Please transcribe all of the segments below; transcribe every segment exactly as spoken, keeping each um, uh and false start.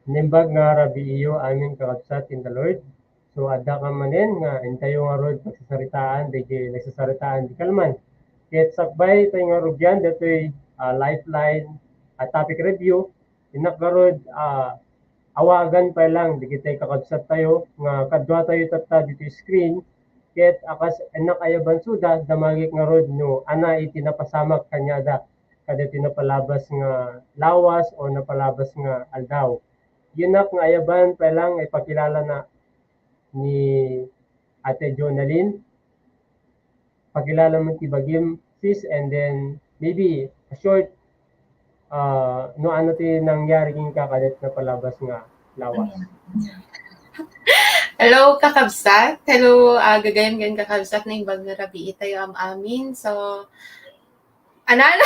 Naimbag nga rabii iyo amin, kakabsat in the Lord. So, adda ka manen nga intayo ngarud pagsasaritaan dagiti nagsasaritaan di kalman. Ket sakbay tayo nga rugian datoy, ah, lifeline, ah, topic review, innak ngarud, ah, awagan pay lang dagiti kakabsat tayo nga kadua tayo tatta ditoy screen, ket a kas innak ayabansoda, damagek ngarud no ania iti napasamak kaniada kadagiti napalabas nga lawas o napalabas nga aldaw. Innak nga ayaban pay lang nga ipakilalana ni Ate Jonalyn. Pakilala mo ti bagim, sis, and then maybe a short, ah, no ania ti nangyari kenka kadagiti napalabas nga lawas. Hello, kakabsat. Hello, ah, gagayyem ken kakabsat, naimbag nga rabii tayo am-amin. So, anan,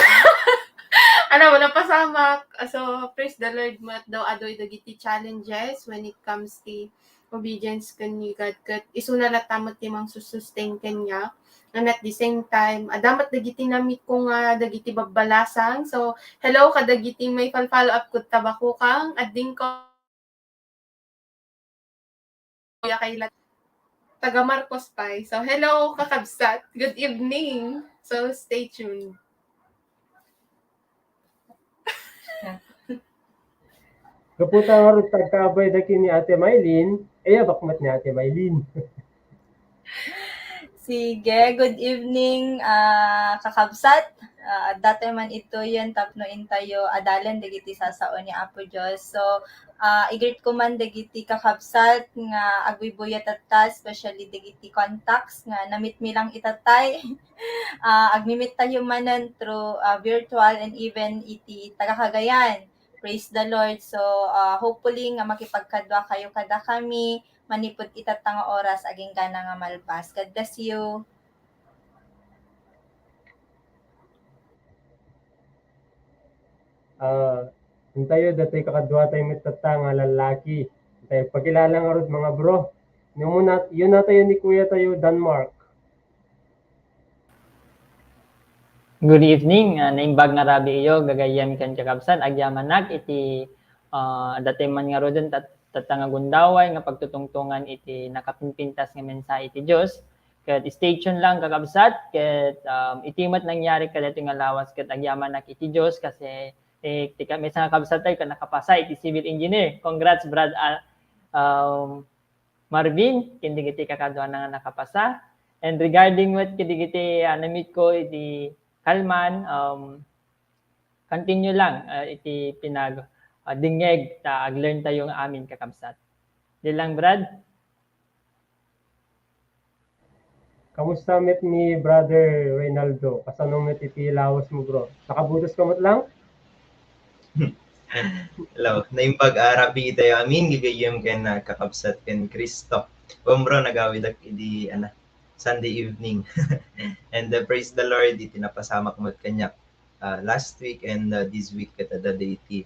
anan, napasamak. Ah, so, praise the Lord, met daw adu dagiti challenges when it comes to obedience ken ni God, ket isuna latta met ti mangsusustain kaniak. And at the same time, adda met dagiti namitko nga dagiti babbalasang. So, hello kadagiti maipal-follow up kod Tabakukang, adding ko ya kay lat-, taga Marcos pay. So, hello, kakabsat. Good evening. So, stay tuned. Gapu ta ngarud ti agkaabay dagiti ni Ate Mylene, eh, abak met ni Ate Mylene. Sige, good evening, ah, kakabsat. Ah, adda tayo man ituyon tapno intayo adalen dagiti sasao ni Apo Dios. So, ah, i-greet ko man dagiti kakabsat nga agbuybuya tatta, especially dagiti contacts nga na-meet mi lang itattay. Ah, agmi-meet tayo manen through, ah, virtual and even iti taga Cagayan. Praise the Lord. So, ah, hopefully nga makipagkadua kayo kadakami manipud itatta nga oras agingga na nga malpas. God bless you. Ah, intayo, datoy kakaduatayo met tatta nga lallaki. Intayo, pakilala ngarud, mga bro. Inuna, inuna tayo ni Kuya tayo, Denmark. Good evening, ah, naimbag nga rabii iyo, gagayyem ken kakabsat, agyamanak iti, ah, datoy man ngaruden tat-, tatta nga gundaway nga pagtutungtongan iti nakapimpintas nga mensahe iti Dios. Ket stay tuned lang, kakabsat, ket, um, iti met nangyari kadaytoy nga lawas ket agyamanak iti Dios kasi, eh, ti ka-, maysa nga kabsat tayo ket nakapasa iti civil engineer. Congrats, Brad, ah, um, Marvin, ken dagiti kakaduana nga nakapasa. And regarding met kadagiti, ah, na-meet ko iti kalman, um, continue lang, ah, iti pinag-, ah, dingngeg ta ag-learn tayo nga amin, kakabsat. Di lang, Brad? Kamusta met ni Brother Reynaldo? Kasano met iti lawas mo, bro? Nakabutos ka met lang? Hello, naimbag a rabii tayo amin, gagayyem ken, ah, kakabsat ken Cristo. Wen, bro, nagawidak idi, ano, Sunday evening. And, uh, praise the Lord, iti napasamak met kaniak, uh, last week and, uh, this week ket adda iti,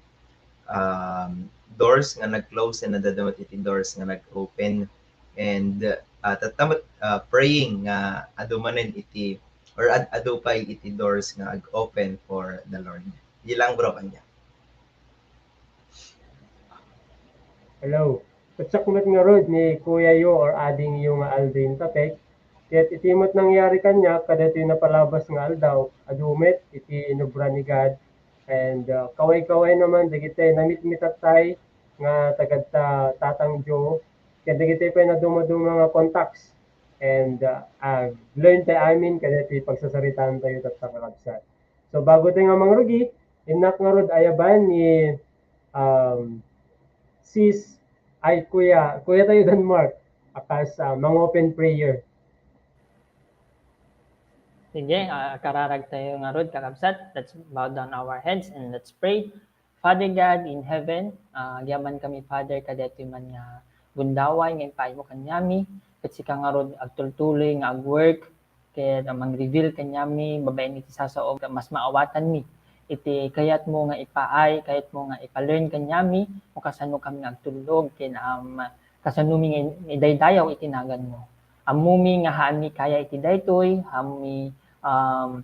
um, doors nga nag-close and adda met iti doors nga nag-open. And, uh, tatta met, uh, praying nga adu manen iti, or ad-, adu pay iti doors nga ag-open for the Lord. Di lang, bro, kanya. Hello. Ket siak met ngarud ni kuyayo or adingyo nga Aldrin Tapek. Ket iti met nangyari kaniak kadaytoy napalabas nga aldaw, adu met iti inobra ni God. And, uh, kaway-kaway naman dagiti na-meet mi tattay nga taga ta-, Tatang Joe. Ket dagiti pay nadumaduma nga contacts. And, uh, ag-learn tayo amin kadaytoy pagsasaritaan tayo tatta, kakabsat. So, bago tayo nga mangrugi, innak ngarud ayaban ni, um, sis, ay, kuya, kuya tayo, Denmark, a kas, ah, mang-open prayer. Sige, ah, kararag tayo ngarud, kakabsat. Let's bow down our heads and let's pray. Father God in heaven, ah, agyaman kami, Father, kadaytoy man nga gundaway nga impaaymo kaniami, ket sika ngarud agtultuloy nga agwork, ket, ah, mang-reveal kaniami babaen iti sasaom, ket mas maawatanmi iti kayatmo nga ipaay, kayatmo nga ipa-learn kaniami, no kasano kami nga agtulnog, ken, um, kasanomi nga in-, idaydayaw iti naganmo. Ammomi nga haanmi kaya iti daytoy, haanmi, um,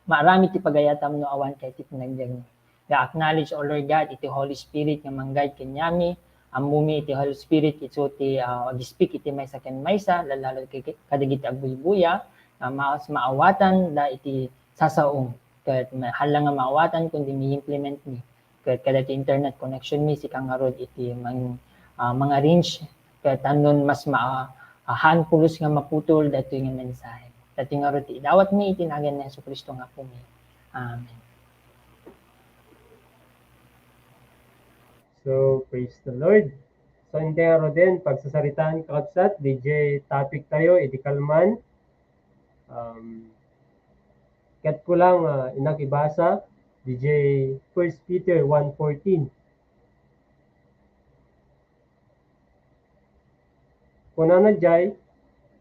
maaramid ti pagayatam no awan kay ti panagbiagmi. Nga acknowledge, O Lord God, iti Holy Spirit nga mang-guide kaniami. Ammomi iti Holy Spirit isu ti, ah, ag-speak iti maysa ken maysa, lalo-lalo ket kadagiti agbuybuya, nga mas maawatan da iti sasaom. Ket ma-, hala nga maawatan kundi mi-implement mi. Ket kadagiti internet connection mi, sika ngarud iti mang-, ah, mang-arrange. Ket tapno mas ma-, ah, haan pulos nga maputol daytoy nga mensahe. Daytoy ngarud ti idawatmi iti nagan ni Jesu-Cristo nga Apomi. Amen. So, praise the Lord. So, intay ngaruden, pagsasaritaan, kakabsat, D J topic tayo, idi kalman. Um, ket ko lang, ah, innak ibasa, D J First Peter one fourteen. Kunana jay,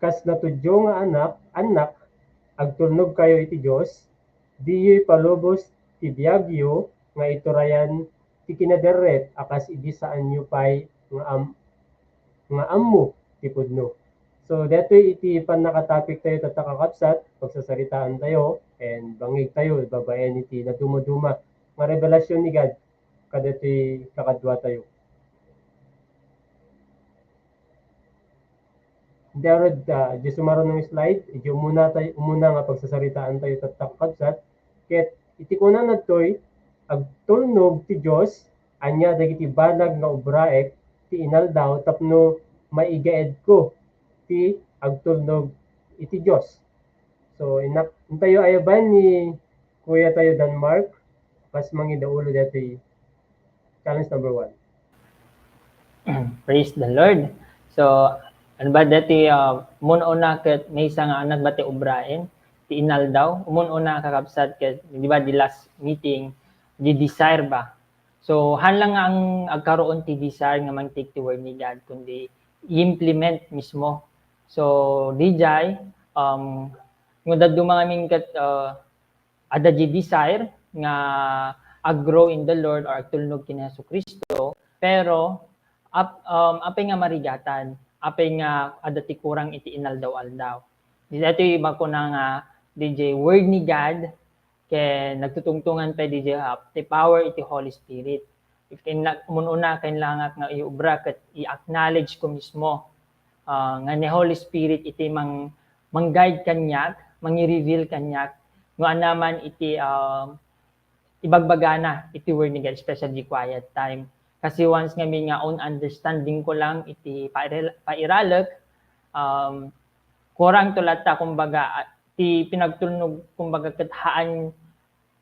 kas natudyo nga anak, annak, agtulnog kayo iti Dios, diyo ipalubos ti biagyo nga iturayan ti kinaderrep a kas idi saanyo pay nga am-, nga ammo ti pudno. So, detoy iti pannakatapik tayo tatta kakabsat, pagsasaritaan tayo, and bangig tayo, babaen iti nadumaduma nga revelasyon ni God kadatoy kakadua tayo. Derod, ah, di sumaruno nga slide, idi umuna tayo, umuna nga pagsasaritaan tayo tatta kakabsat, ket iti kunana daytoy, agtulnog ti Dios, ania dagiti banag nga obraek ti inaldaw tapno maigaedko ti agtulnog iti Dios. So, innak-, intayo ayaban ni Kuya tayo Denmark, kas mangidaulo daytoy challenge number one. Praise the Lord. So, ano ba dati, ah, mun-una ket maysa nga anak ba ti obraen, ti inaldaw, mun-una kakabsat ket, di ba, di last meeting, di desire ba? So, haan lang nga ang agkaroon ti desire nga mang-take ti word ni God, kundi i-implement mismo. So, dijay, um, no dadduma ngamin ket, ah, adda di desire nga ag-grow in the Lord or agtulnog ken Jesu-Cristo, pero ap-, um, apay nga marigatan, apay nga adda ti kurang iti inaldaw-aldaw. Daytoy makuna nga D J word ni God, ken nagtutungtungan pay D J, ah, ti power iti Holy Spirit. If kaila-, mun-una, kailangak nga iubra ket i-acknowledge ko mismo, ah, nga ni Holy Spirit iti mang-, mang-guide kaniak, mangi-reveal kaniak, no anaman iti, ah, ibagbagana iti word ni God, especially quiet time. Kasi once ngamin nga own understanding ko lang iti pairel-, pairalek, um, kurang to latta, kumbaga, ah, ti pinagtulnog, kumbaga, ket haan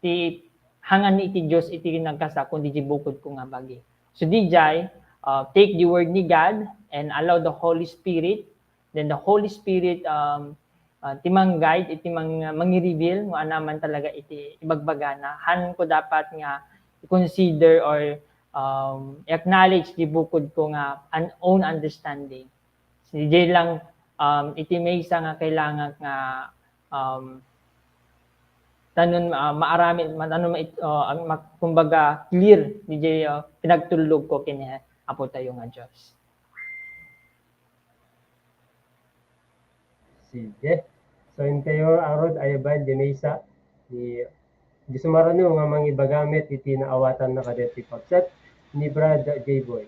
ti hangan iti Dios iti nagkasa, kundi di bukod ko nga bagi. So, dijay, uh, take the word ni God and allow the Holy Spirit, then the Holy Spirit, um, uh, ti mang-guide, iti mang-, mangi-reveal, no anaman talaga iti ibagbagana. Han ko dapat nga i-consider or, um, i-acknowledge di bukod ko nga an-, own understanding. Dijay lang, um, iti maysa nga kailangan nga, um, tanon, ah, maaramid, ma-, ano, ma-, ah, ma-, kumbaga, clear, dijay, ah, pinagtulnog ko ken Apo tayo nga Dios. Sige. So, intayo, arod, ayaban, di maysa, ni Di sumarano nga mangibaga met iti naawatanna kadaytoy kabsat ni Brad J-Boy.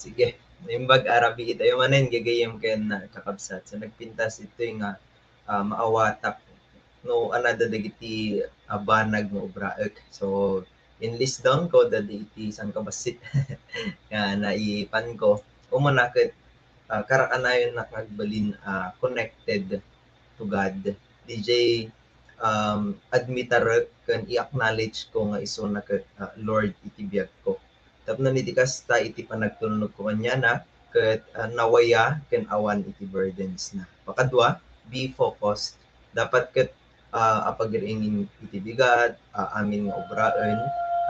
Sige. Naimbag a rabii tayo manen, gagayyem ken, ah, kakabsat. So, nagpintas itoy nga, ah, maawatak no anada dagiti, ah, banag nga obraek. So, in-list down ko dagiti sangkabassit nga naipan ko. Umuna ket, ah, karakanayon nga agbalin, ah, connected to God. Dijay, um, admitarek ken i-acknowledge ko nga isuna ket, ah, Lord iti biagko. Tapno iti kasta, iti panagtulnog ko kaniana ket, ah, nawaya ken awan iti burdens na. Pakadua, be focused. Dapat ket, ah, apagriingin iti bigat, ah, amin nga obraen,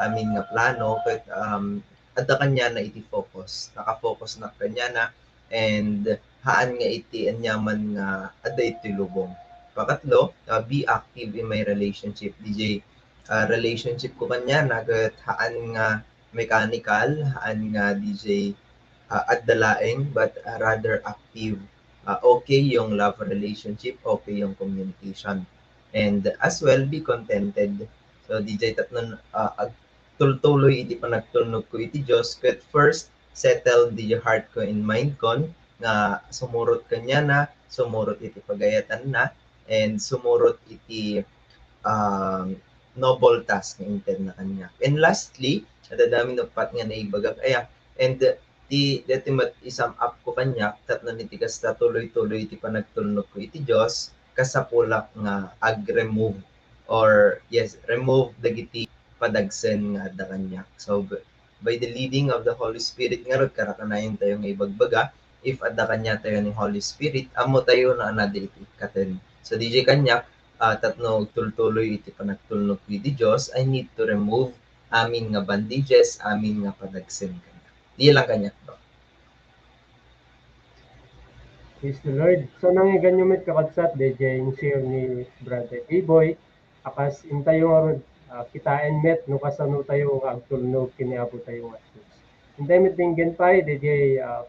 amin nga plano ket, um, adda kaniana iti focus. Naka-focus na kaniana and haan nga iti aniaman nga adda iti lubong. Pakatlo, ah, be active in my relationship. D J, ah, relationship ko kaniana ket haan nga mechanical, haan nga D J, ah, adda laeng, but, ah, rather active. Ah, okay yung love relationship, okay yung communication. And as well, be contented. So, D J, tapno, ah, ag-, tultuloy iti panagtulnog ko iti Dios, ket first, settle the heart ko and mind ko nga sumurot kaniana, sumurot iti pagayatanna, and sumurot iti, um, noble task nga intedna kaniak. And lastly, adda amin uppat nga naibagak aya. And ti, deti met i-sum up ko kaniak, tapno iti kasta tuloy-tuloy iti panagtulnog ko iti Dios, kasapulak nga ag-remove or, yes, remove dagiti padagsen nga adda kaniak. So, b-, by the leading of the Holy Spirit, ngarud, karakanayon tayo nga ibagbaga, if adda kaniatayo ni Holy Spirit, ammo tayo no anada iti ikkaten. So, D J, kaniak, ah, tapno agtultuloy iti panagtulnog ko iti Dios, I need to remove amin nga bandages, amin nga padagsen kaniak. Di lang kaniak, bro. Praise the Lord. So, nangyiganyo met, kakabsat, D J, in share ni Brother J-Boy. Akas intayo ngarud, ah, kitaen met no kasano tayo nga agtulnog ken ni Apo tayo nga Dios. Intayo met denggen pay, D J, ah,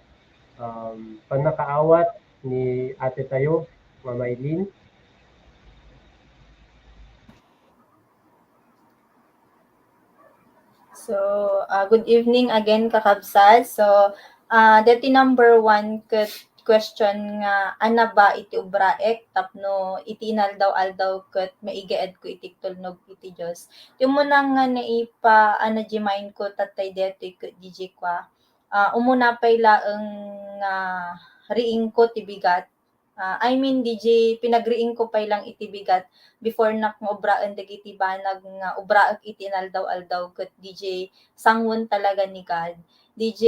um, pannakaawat ni ate tayo, Mama Eileen. So, ah, good evening again, kakabsat. So, ah, deti number one ket question nga, "Ania ba iti obraek tapno iti inaldaw-aldaw ket maigaedko iti tulnog iti Dios?" Ti umuna nga naipa-, ano, di mind ko tattay detoy ket D J kua, ah, umuna pay laeng nga riingko ti bigat. Ah, I mean, D J, pinagriingko pay lang iti bigat before nak nga obraen dagiti banag nga obraek iti inaldaw-aldaw ket D J, sanguan talaga ni God. D J,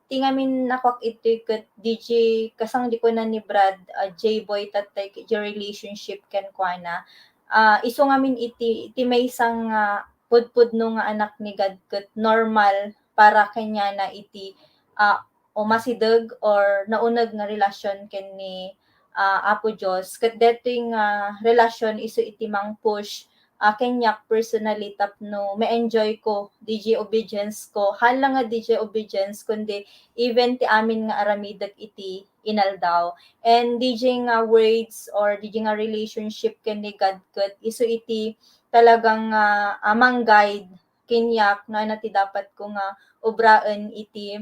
ti ngamin nakuak itoy ket D J, kasano di kuna ni Brad, ah, J-Boy tattay ket your relationship kenkuana. Ah, isu ngamin iti, iti maysa nga pudpudno nga anak ni God ket normal para kaniana iti, ah, o masideg or nauneg nga relasyon ken ni, ah, Apo Dios. Ket detoy nga relasyon isu iti mang-push, ah, kaniak personally tapno ma-enjoy ko, D J, obedience ko. Haan lang nga D J obedience, kundi even ti amin nga aramidek iti inaldaw. And D J nga words or D J nga relationship ken ni God ket isu iti talagang, ah, ah, mang-guide kaniak no ania ti dapat ko nga obraen iti,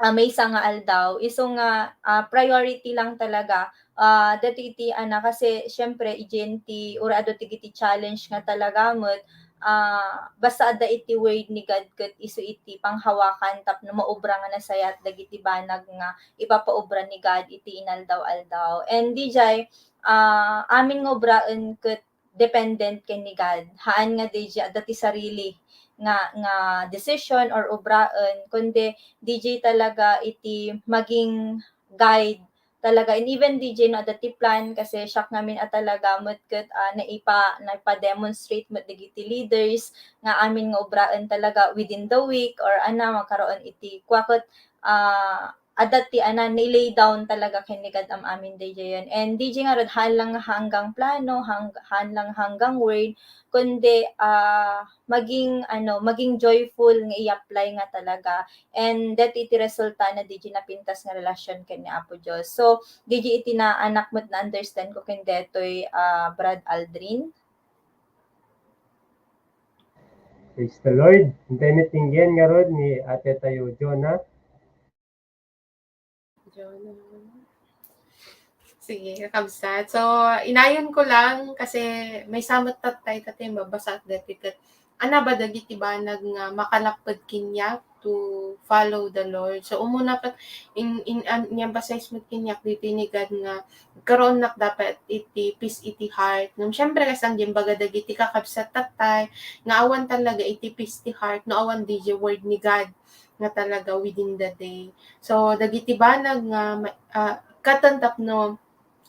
ah, maysa nga aldaw. Isu nga, ah, priority lang talaga. Ah, dati iti, ana, kasi siyempre, idiay ti, uray adu ti iti challenge nga talaga met, ah, basta adda iti word ni God ket isu iti panghawakan tapno maobra nga nasayaat dagiti banag nga ipapaobra ni God iti inaldaw-aldaw. And D J, ah, amin nga obraen ket dependent ken ni God. Haan nga D J adda ti sarili nga, nga decision or obraen, kundi D J talaga iti maging guide talaga. And even D J no adda ti plan, kasi siak ngamin a talaga met ket, ah, naipa-, naipa-demonstrate met dagiti leaders nga amin nga obraen talaga within the week or ana, magkaroon iti kua ket, ah, adda ti, ana, ni-lay down talaga ken ni God am-amin daydiayen. And D J ngarud, haan lang hanggang plano, hang-, haan lang hanggang word, kundi, ah, maging, ano, maging joyful nga i-apply nga talaga. And dati iti resulta na D J napintas nga relasyon ken ni Apo Dios. So, D J iti naanak met na-understand ko ken detoy, ah, Brad Aldrin. Praise the Lord. Intay met inggen ngarud ni ate tayo, Jonah. Jonah. Sige, kakabsat. So, inayon ko lang kasi maysa met tattay, tattay mabasa at dati ket, ana ba dagiti banag nga makalapped kaniak to follow the Lord. So, umuna ket in, in, an, in-emphasize met kaniak ditoy ni God nga karoonnak dapat iti peace iti heart. Ngem, siyempre, kas ang gimbaga dagiti kakabsat tattay, nga awan talaga iti peace ti heart, no awan D J word ni God nga talaga within the day. So, dagiti banag nga ma-, ah, katon tapno,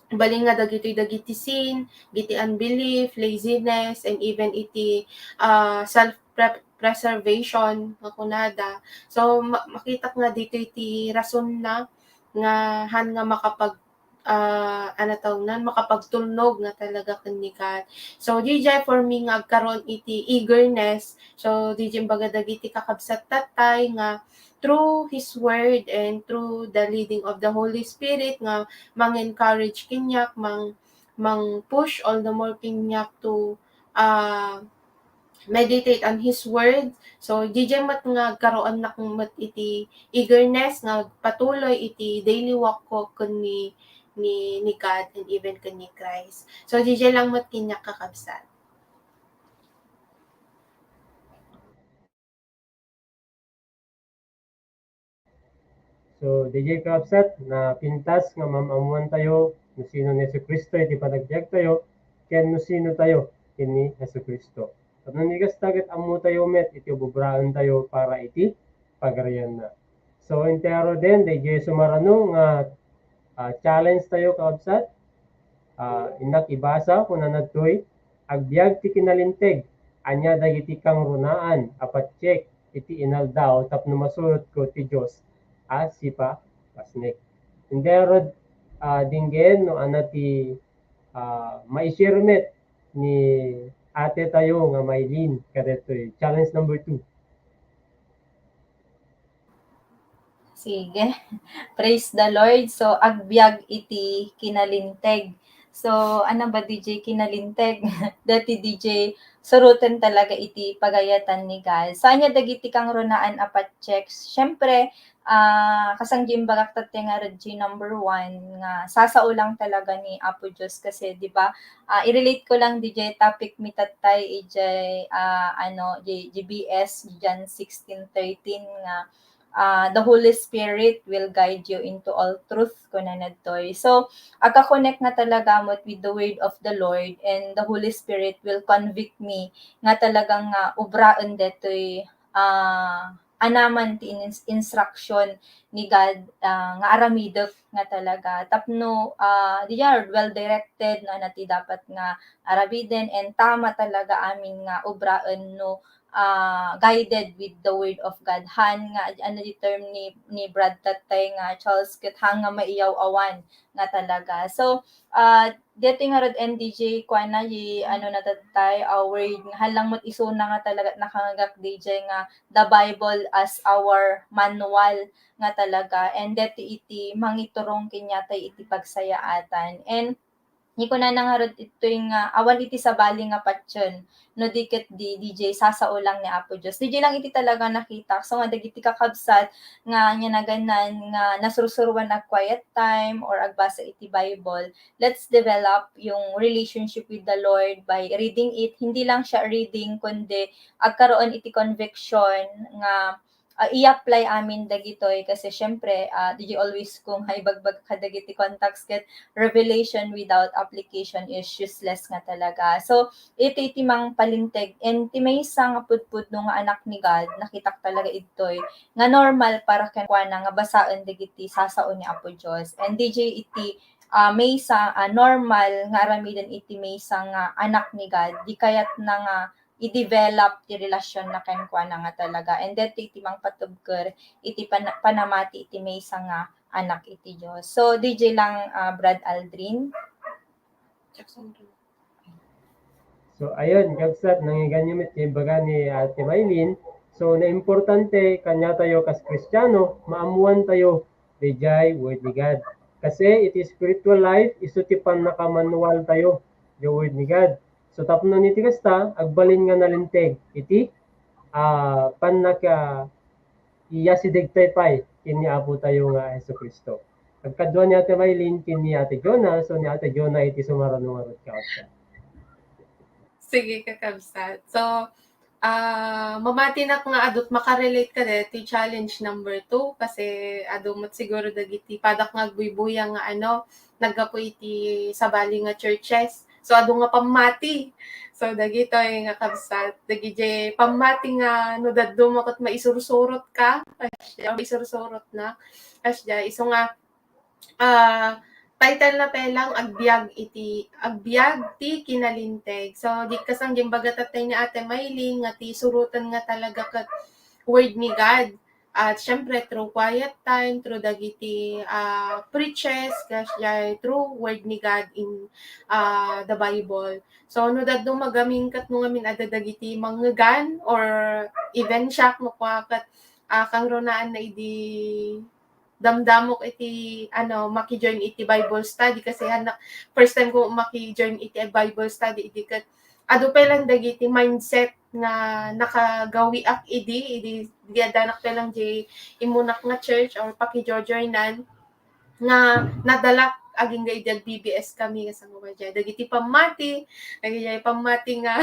bali nga dagitoy dagiti sin, dagiti unbelief, laziness, and even iti, ah, self prep-, reservation nga kunada. So, ma-, makitak nga ditoy ti rasonna nga han nga makapag-, ah, ano tawag nan, makapagtulnog nga talaga ken ni God. So, diay for me nga agkaroon iti eagerness. So, diay imbaga dagiti kakabsat tattay nga through His Word and through the leading of the Holy Spirit nga mang-encourage kaniak, mang-, mang-push all the more kaniak to, ah, meditate on His Word. So, diay met nga agkaroonnak met iti eagerness nga agpatuloy iti daily walk ko ken ni, ni, ni God and even ken ni Christ. So, diay lang met kaniak, kakabsat. So, diay, kakabsat, napintas nga maam-ammoantayo no sino ni Jesu-Cristo iti panagbiagtayo ken no sino tayo ken ni Jesu-Cristo. Tapno ni kasta ket ammotayo met iti ububraentayo para iti pagarianna. So, intay ngaruden, diay sumarano nga, ah, challenge tayo, kakabsat. Ah, innak ibasa, kunana ditoy, "Agbiag ti kinalinteg, ania dagiti kangrunaan a patiek iti inaldaw tapno masurotko ti Dios a sipapasnek." Intay ngarud, ah, dinggen no ania ti, ah, mai-share met ni ate tayo nga Mylene kadetoy. Challenge number two. Sige. Praise the Lord. So, agbiag iti kinalinteg. So, ano ba, diay kinalinteg? Dati diay suroten talaga iti pagayatan ni God. So, ania dagiti kangrunaan a patiek? Siyempre, ah, kasano diay imbagak tattay ngarud diay number one nga sasao lang talaga ni Apo Dios kasi, di ba, ah, i-relate ko lang diay topic mi tattay idiay, ah, ano, diay, diay B S, John sixteen thirteen nga, ah, "The Holy Spirit will guide you into all truth," kunana ditoy. So, agka-connect nga talaga met with the word of the Lord, and the Holy Spirit will convict me nga talagang, ah, ubraen detoy, ah, anaman ti ins-, instruction ni God, ah, nga aramidek nga talaga. Tapno, ah, they are well directed, no, ania ti dapat nga aramiden, and tama talaga amin nga ubraen no, ah, guided with the word of God. Han nga, ano ti term ni, ni Brad tattay nga Charles ket han nga maiyaw-awan nga talaga. So, ah, detoy ngarud, N D J, kuana, diay, ano na tattay, ah, word nga han lang met isuna nga talaga nakangagak diay nga the Bible as our manual nga talaga. And detoy iti mangiturong kaniatay iti pagsayaatan. And ni kunana ngarud ditoy nga awan iti sabali nga patien, no di ket di, diay sasao lang ni Apo Dios. Diay lang iti talaga nakitak. So nga dagiti kakabsat nga ania naganna nga nasursuroan ag quiet time or agbasa iti Bible, let's develop yung relationship with the Lord by reading it. Hindi lang siya reading, kundi agkaroon iti conviction nga, ah, i-apply amin dagitoy kasi siyempre, ah, di always ko nga ibagbag kadagiti contacts ket revelation without application is useless nga talaga. So, iti, iti mangpalinteg, and ti maysa nga pudpudno nga anak ni God, nakitak talaga idtoy nga normal para kenkuana nga basaen dagiti sasao ni Apo Dios. And diay iti, ah, maysa, ah, normal nga aramiden iti maysa nga anak ni God, di kayatna nga i-develop ti relasionna kenkuana nga talaga. And then, ti, ti mangpatubker iti pan-, panamati iti maysa nga anak iti Dios. So, diay lang, ah, Brad Aldrin. So, ayun, kabsat, nangyiganyo met ti imbaga ni Ate Mylene. So, naimportante kaniatayo kas Kristiano, maammoantayo diay word ni God. Kasi iti spiritual life, isu ti pannakamanualtayo diay word ni God. So, tapno iti kasta, agbalin nga nalinteg iti, ah, pannaka-, iyasidegtayo pay ken ni Apo tayo nga Jesu-Cristo. Agkadua ni Ate Mylene ken ni Ate Jonah, so ni Ate Jonah iti sumarano ngarud, kakabsat. Sige, kakabsat. So, ah, mamatinak nga adu ti makarelate kadaytoy challenge number two, kasi adu met siguro dagiti padak nga agbuybuyang nga, ano, naggapu iti sabali nga churches. So, adu nga pammati. So, dagitoy nga kabsat, dagiti pammati nga no dadduma ket maisursurotka, kasdiay, maisursurotna, kasdiay, isu nga, ah, title na pay lang, Agbiag iti, Agbiag ti Kinalinteg. So, di kasang diay imbagatatta ni Ate Mylene nga ti suroten nga talaga ket Word ni God. At syempre, through quiet time, through dagiti, ah, preaches, kas-, jay, through Word ni God in, ah, the Bible. So, no dadduma gamin ket no ngamin adda dagiti mangngegan or even siak no kua ket, ah, kangrunaan na idi damdamok iti, ano, maki-join iti Bible study kasi han-, first time ko maki-join iti Bible study idi ket adu pay lang dagiti mindset nga nakagawiak idi, idi, idi addanak pay lang di immunak nga church or pakijojoinan nga nadalak agingga idi ag-B B S kami, kasano ba diay dagiti pammati, dagiti pammati nga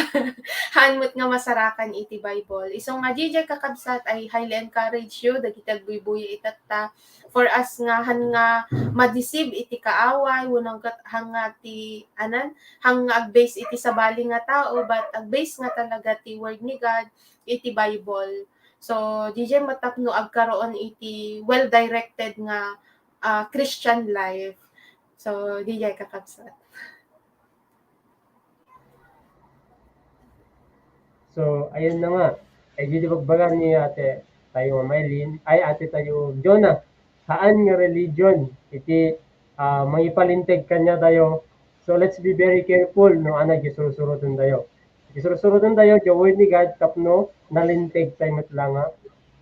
haan met nga masarakan iti Bible. Isu nga diay kakabsat, I highly encourage you dagiti agbuybuya itatta, for us nga han nga ma-deceive iti kaaway, wenno ket han nga ti, anan, han nga ag-base iti sabali nga tao, but ag-base nga talaga ti Word ni God iti Bible. So, diay met tapno agkaroon iti well-directed nga, ah, Christian life. So, diay kakabsat. So, ayun na nga. Ay, di bagbaga ni ate tayo nga Mylene, ay, ate tayo Jonah, haan nga religion iti, ah, mangipalinteg kaniatayo. So, let's be very careful no ania diay sursuroten tayo. Diay sursuroten tayo, diay Word ni God, tapno nalinteg tayo met la nga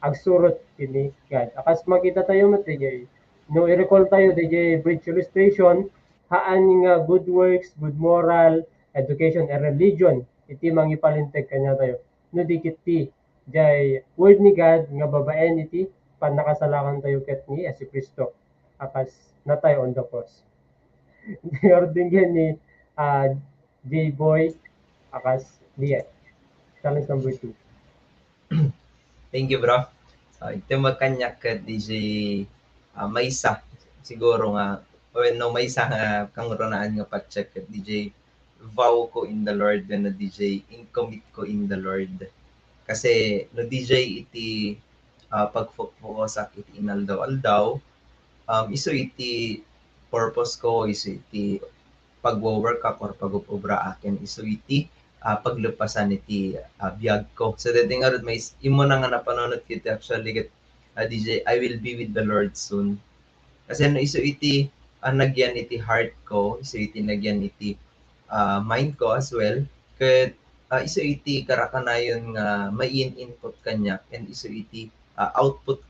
agsurot ken ni God. Akas makita tayo met diay, no i-recall tayo diay bridge illustration, haan nga good works, good moral, education, and religion iti mangipalinteg kaniatayo. No di ket ti, diay Word ni God nga babaen iti pannakasalakan tayo ket ni Jesu-Cristo a kas natay on the cross. Diay urdinggen ni, ah, J-Boy a kas diay. Challenge number two. Thank you, bro. Ah, item kaniak ket diay, ah, maysa siguro nga, wenno maysa nga kangrunaan nga fact check ket diay vow ko in the Lord wenno diay incommit ko in the Lord. Kasi no diay iti, ah, pagfokfokusak iti inaldaw-aldaw, um, isu iti purpose ko, isu iti pagwo-workak or pag-ob-obraak, ken isu iti, ah, paglepasan iti, ah, biag ko. So, daytoy ngarud, mais-, immuna nga napanunot ket actually ket, ah, diay, I will be with the Lord soon. Kasi no isu iti, ah, nagyan iti heart ko, isu iti nagyan iti, ah, mind ko as well, ket, ah, isu iti karakanayon nga main input kaniak, and isu iti, ah, output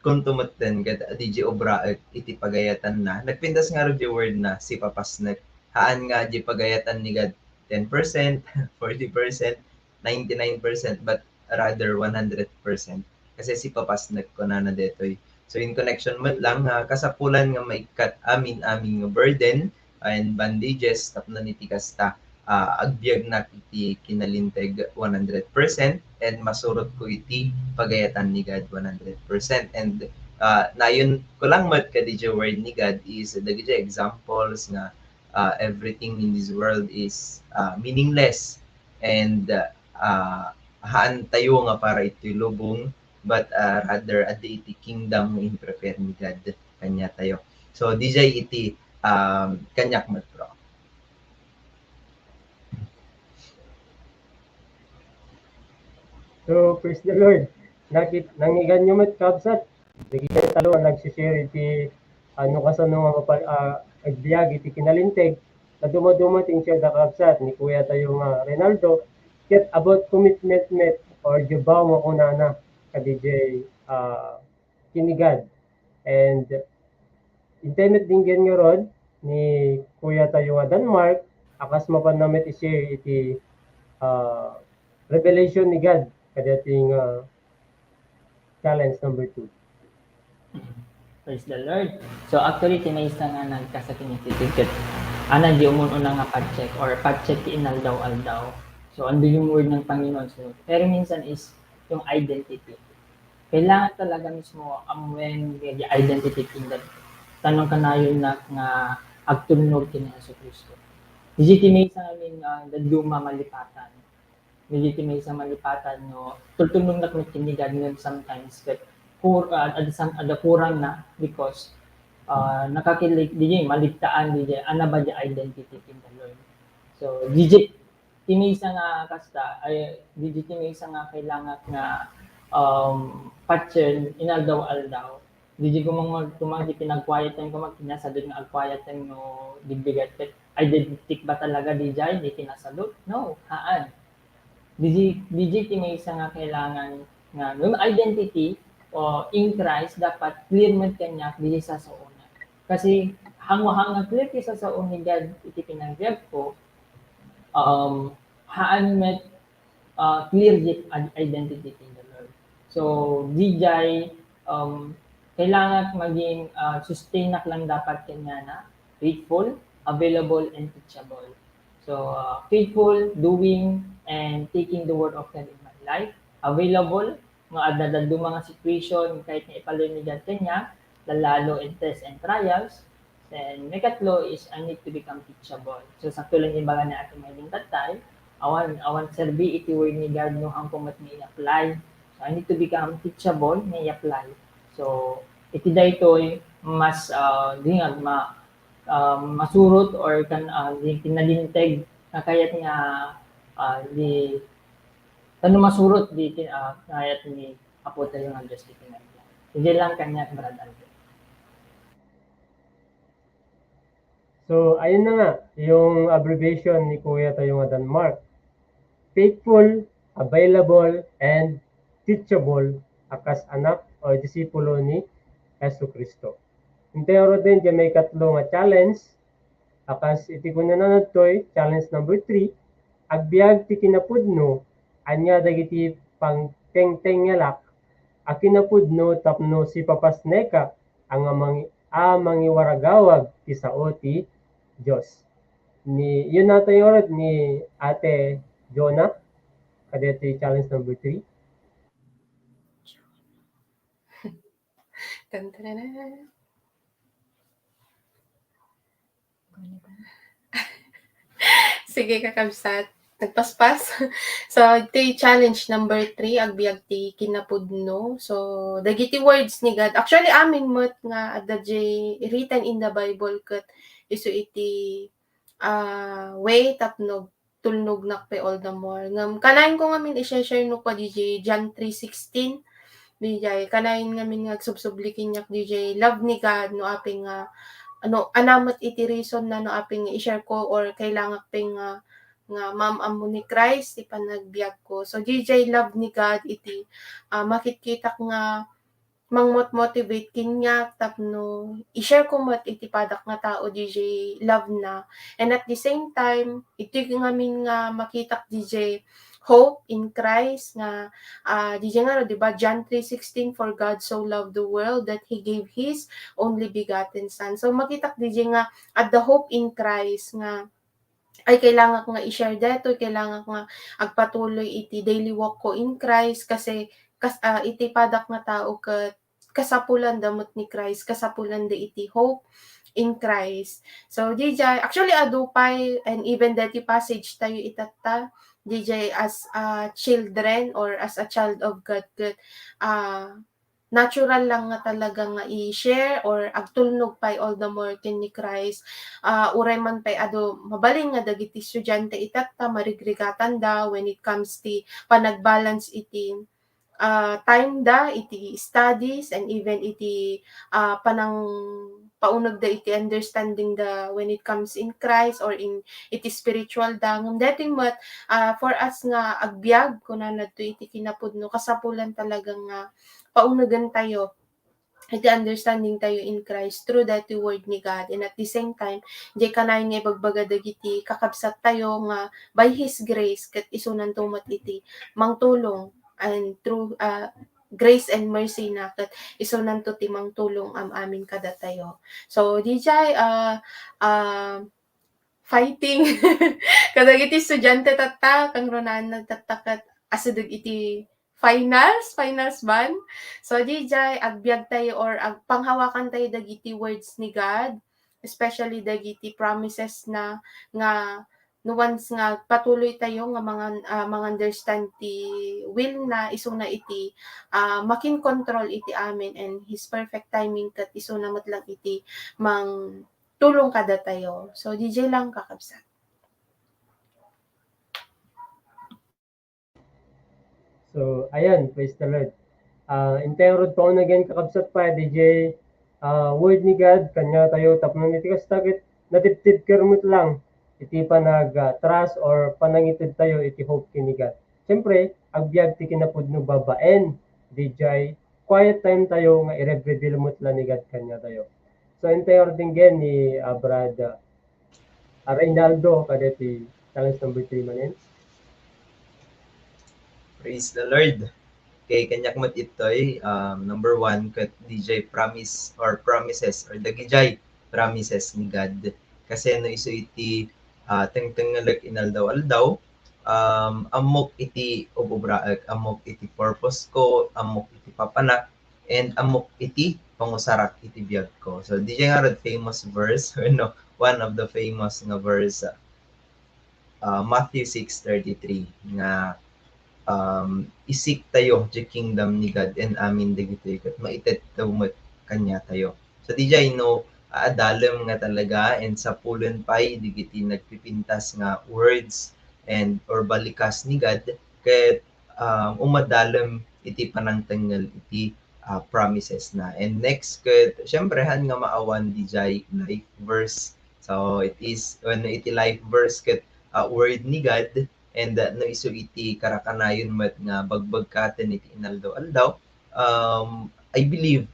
kunto metten ket diay obraek iti pagayatanna. Nagpintas ngarud diay Word na, sipapasnek. Haan nga diay pagayatan ni God ten percent, forty percent, ninety-nine percent, but rather one hundred percent. Kasi sipapasnek kunana daytoy. So, in connection met lang, ah, kasapulan nga maikkat amin-amin nga burden, and bandages tapno iti kasta, ah, agbiagnak iti kinalinteg one hundred percent and masurot ko iti pagayatan ni God one hundred percent. And, ah, nayon ko lang met kadi diay Word ni God is dagiti examples nga, ah, everything in this world is, ah, meaningless and, ah, haan tayo nga para iti lubong, but, ah, rather adda iti kingdom nga in-prepare ni God kaniatayo. So, diay iti, um, kaniak met, bro. So, praise the Lord. Nakit-, nangngegannyo met, kabsat. Dagiti talo a nagsi-share iti, ah, no kasano nga mapa-, ah, agbiag iti kinalinteg. Nadumaduma ti in-share da, kabsat, ni kuya tayo nga Reynaldo. Ket about commitment met or diay vow nga kunana kadi diay, ah, ken ni God. And intay met dinggen ngarud ni kuya tayo nga Denmark, a kas mapanna met i-share iti, ah, revelation ni God kadaytoy nga challenge number two. Praise the Lord. So, actually, ti maysa nga nagkasakit iti ticket. Ana, diay umun-una nga fact check or fact check ti inaldaw-aldaw. So, ando yung word ng Panginoon. So, pero minsan is yung identity. Kailangan talaga mismo ammuen nga identity ti indat. Tanong kanayon na nga agtulnog ken ni Jesu-Cristo. Diay ti maysa ngamin, ah, dadduma malipatan. Diay ti maysa malipatan no tultulnognak met ken ni God ngem sometimes ket kur-, ah, adda some, adda kurangna because ah, nakakilig-, di maligtaan, di, ano ba di identity ken the Lord. So, di, ti maysa nga kasta, ay, di, ti maysa nga kailangan nga, um, patien inaldaw-aldaw. Di, kumang-, kumang di pinag-quiet time, kumang kinasadot nga ag-quiet time no, di bigat, ket identity ba talaga di jay, di kinasadot? No, haan. Di, di, ti maysa nga kailangan nga, no, identity o in Christ, dapat clear met kaniak di sasaona. Kasi, hangwa-hang nga clear ti sasaon ni God iti panagbiag ko, um, haan met, ah, clear di ad-, identity in the Lord. So, di jay, um, kailangan maging, ah, sustain ak lang dapat kaniana, faithful, available, and teachable. So, ah, faithful, doing, and taking the word of God in my life. Available, nga adda dadduma nga situation, kahit nga ipalin ni God kaniak, lalalo in test and trials. Then, maikatlo is, I need to become teachable. So, sakto lang imbaga ni Ate Mylene tattay, awan, awan serbi iti word ni God no haanko met nga i-apply. So, I need to become teachable nga i-apply. So, iti daytoy, mas, ah, di nga, ma-, ah, masurot or kan, ah, di, kinalinteg nga kayat nga, ah, di, tano masurot di, ah, kayat ni Apo tayo nga Dios ti kinaiya. Hindi lang kaniak, Brad Alvin. So, ayun na nga, yung abbreviation ni Kuya tayo nga Denmark. Faithful, available, and teachable a kas anak o disipulo ni Jesu Cristo. Intayo din, di may katlo nga challenge. A kas iti kunana ditoy, challenge number three, agbiag ti kinapudno, ania dagiti pangtengtengelak a kinapudno tapno sipapasneka a nga mangi-, a mangiwaragawag ti sao ti Dios. Ni, yun nata yung oras ni Ate Jonah, kadeti challenge number three. Tan, tan, tan. Sige, kakabsat. Nagpaspas. So, iti challenge number three, agbiag ti kinapudno. So, dagiti words ni God. Actually, amin met nga adda jay written in the Bible ket isu iti, ah, way tapno tulnognak pay all the more. Ngem, kanayon ko ngamin i-share no kua di jay John three sixteen. Di jay, kanayon ngamin nga agsubsubli kaniak di jay love ni God, no apay nga, ano, ania met iti reason na no apay nga i-share ko or kailangak pay nga, nga maam-ammo ni Christ ti panagbiag ko. So, di jay love ni God iti, ah, makitkitak nga mangmot-motivate kaniak tapno i-share ko met iti padak nga tao di jay love na. And at the same time, iti ngamin nga makitak di jay hope in Christ nga, ah, di jay nga, di ba, John three sixteen, "For God so loved the world that He gave His only begotten Son." So, makitak di jay nga adda hope in Christ nga ay kailangak nga i-share daytoy, kailangak nga agpatuloy iti daily walk ko in Christ kasi kas-, ah, iti padak nga tao ket kasapulanda met ni Christ, kasapulanda iti hope in Christ. So, di jay, actually, adu pay, and even daytoy passage tayo itatta, di jay as a children or as a child of God, ket, ah, natural lang nga talaga nga i-share or agtulnog pay all the more ken ni Christ. Ah, uray man pay adu mabalin nga dagiti estudiante itatta, marigrigatanda when it comes ti panagbalance iti, ah, time da iti studies and even iti, ah, panangpaunegda iti understanding da when it comes in Christ or in iti spiritual da. Ngem daytoy met, ah, for us nga agbiag, kunana ditoy iti kinapudno, kasapulan talaga nga paunegentayo iti understanding tayo in Christ through that word ni God. And at the same time, di kanayon nga ibagbaga dagiti kakabsat tayo nga by His grace, ket isunanto met iti mangtulong and through, ah, grace and mercy na, ket isunanto ti mangtulong am-amin kadatayo. So, di jay, ah, ah, fighting kadagiti estudiante tatta, kangrunaan tatta ket asideg iti finals, finals ban. So, di jay, agbiag tayo or ag-, panghawakan tayo dagiti words ni God, especially dagiti promises na nga no once nga patuloy tayo nga mangan-, ah, mangunderstand ti will na, isuna iti, ah, makin control iti amin, and His perfect timing ket isuna met lang iti mangtulong kadatayo. So, D J lang, kakabsat. So, ayan, praise the Lord. Ah, intay ngarud pauna again, kakabsat, pay, D J, ah, word ni God, kaniatayo, tapno iti kasta, ket natiptipker met lang iti panag, ah, trust or panangited tayo iti hope ken ni God. Siyempre, agbiag ti kinapudno babaen, D J, quiet time tayo nga i-reveal met lang ni God kaniatayo. So, intay ngarud again ni, ah, Brad, ah, Reynaldo, kadeti challenge number three manen. Praise the Lord. Okay, kaniak met itoy, um, number one, ket D J promise or promises or dagijay promises ni God. Kasi no isu iti, ah, tengtengelek inaldaw-aldaw, um, ammok iti ububraek, ammok iti purpose ko, ammok iti papanak, and ammok iti pangusarak iti biag ko. So, D J ngarud famous verse, no, one of the famous nga verse, ah, Matthew six thirty-three nga, um, isik tayo the kingdom ni God and amin dagitoy ket maited tayo met kaniatayo. So, D J, no, adalem nga talaga and sapulen pay dagiti nagpipintas nga words and or balikas ni God ket, um, umadalem iti panangtengngel iti, ah, promises na. And next ket, siyempre, haan nga maawan, D J, life verse. So, it is, wenno iti life verse ket, ah, word ni God, and, ah, no isu iti karakanayon met nga bagbagkaten iti inaldaw-aldaw, um, I believe,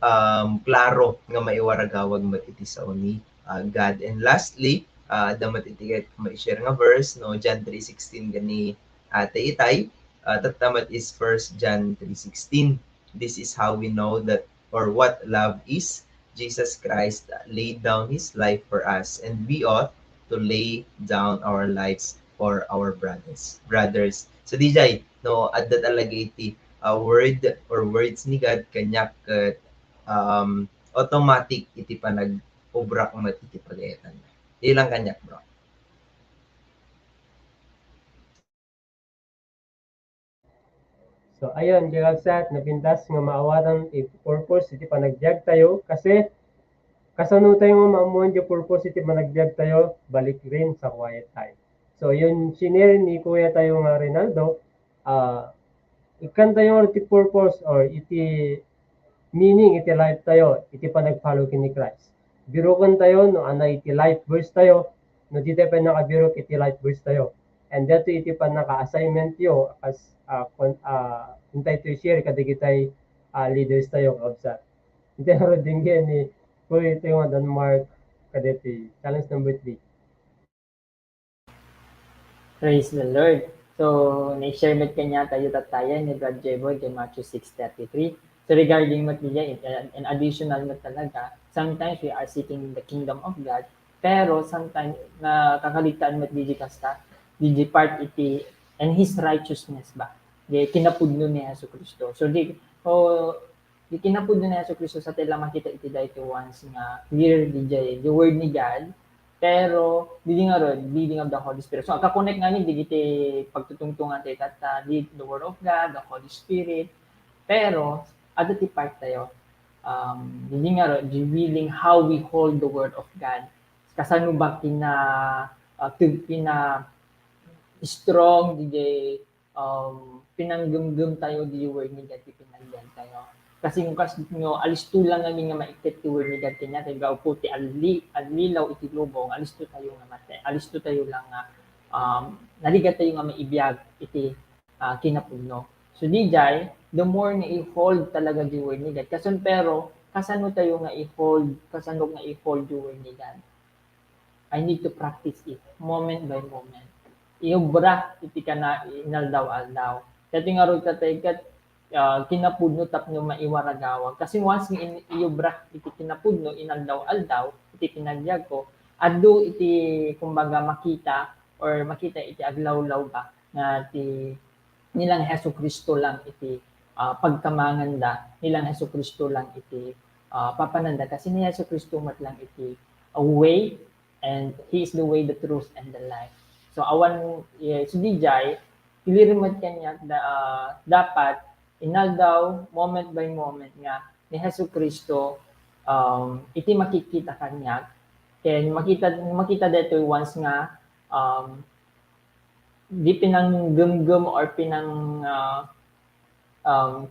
um, klaro nga maiwaragawag met iti sao ni, ah, God. And lastly, ah, adda met iti ket mai-share nga verse, no, John three sixteen ken ni Ate Itay, ah, tatta met is First John three sixteen. This is how we know that or what love is. Jesus Christ laid down his life for us, and we ought to lay down our lives for our brothers. Brothers. So, D J, no, adda talaga iti, ah, word or words ni God kaniak ket, um, automatic iti panag-obrak met iti pagayatan. Ilang kaniak, bro. So, ayun, kakabsat, napintas nga maawatan ti purpose iti panagbiag tayo kasi kasano tayo nga maammoan ti purpose iti panagbiag tayo, balik rin sa quiet time. So, yun, shinare ni Kuya tayo nga Rinaldo, ah, ikkan tayo ti purpose or iti meaning iti life tayo, iti panag-follow ken ni Christ. Biruken tayo no ania iti life verse tayo, no di tayo pay nakabirok iti life verse tayo. And daytoy iti pannaka-assignment yo as, ah, kon-, ah, intay to share kadagitay, ah, leaders tayo, kakabsat. Intay ngarud denggen ni Kuya tayo nga Denmark kadeti. Challenge number three. Praise the Lord. So, na-share met kaniatayo tatta ni Brad Jeboy ken Matthew six thirty-three. So, regarding met diay, an additional met talaga, sometimes we are seeking the kingdom of God, pero sometimes nakakaligtaan met diay kasta, diay part iti, and His righteousness ba? Diay kinapudno ni Jesu-Cristo. So, di, so, Di kinapudno ni Jesu-Cristo sa ti la makita iti daytoy ones nga clear diay, the Word ni God, pero leading ngarud, leading of the Holy Spirit. So, agka-connect ngamin dagiti pagtutungtungan ti tatta, lead the Word of God, the Holy Spirit. Pero, adda ti part tayo. Um, leading ngarud, revealing how we hold the Word of God. Kasano ba pina, uh, pina strong diay um, pinanggemgem tayo diay Word ni God ti pinagbiag tayo. Kasi no kas-, no, alisto lang ngamin nga maikkat ti Word ni God kaniatayo, gapu ti alli-, allilaw iti lubong, alisto tayo nga mate-, alisto tayo lang nga, um, narigat tayo nga maibiag iti, ah, kinapudno. So, diay, the more nga i-hold talaga diay Word ni God. Kasun-, pero, kasano tayo nga i-hold, kasano nga i-hold diay Word ni God? I need to practice it moment by moment. Iobra iti kana inaldaw-aldaw. Daytoy ngarud tatta ket, ah, kinapudno tapno maiwaragawag. Kasi once nga in-, iobra iti kinapudno inaldaw-aldaw, iti pinagbiag ko, adu iti, kumbaga, makita or makita iti aglawlaw ba nga ti ni lang Jesu-Cristo lang iti, ah, pagkamanganda, ni lang Jesu-Cristo lang iti, ah, papananda. Kasi ni Jesu-Cristo met lang iti, ah, way, and He is the way, the truth, and the life. So, awan, eh, so, D J, clear met kaniak da, ah, dapat inaldaw, moment by moment nga ni Jesu-Cristo, um, iti makikita kaniak. Ken makita, makita daytoy once nga, um, di pinanggumgum or pinang, ah, um,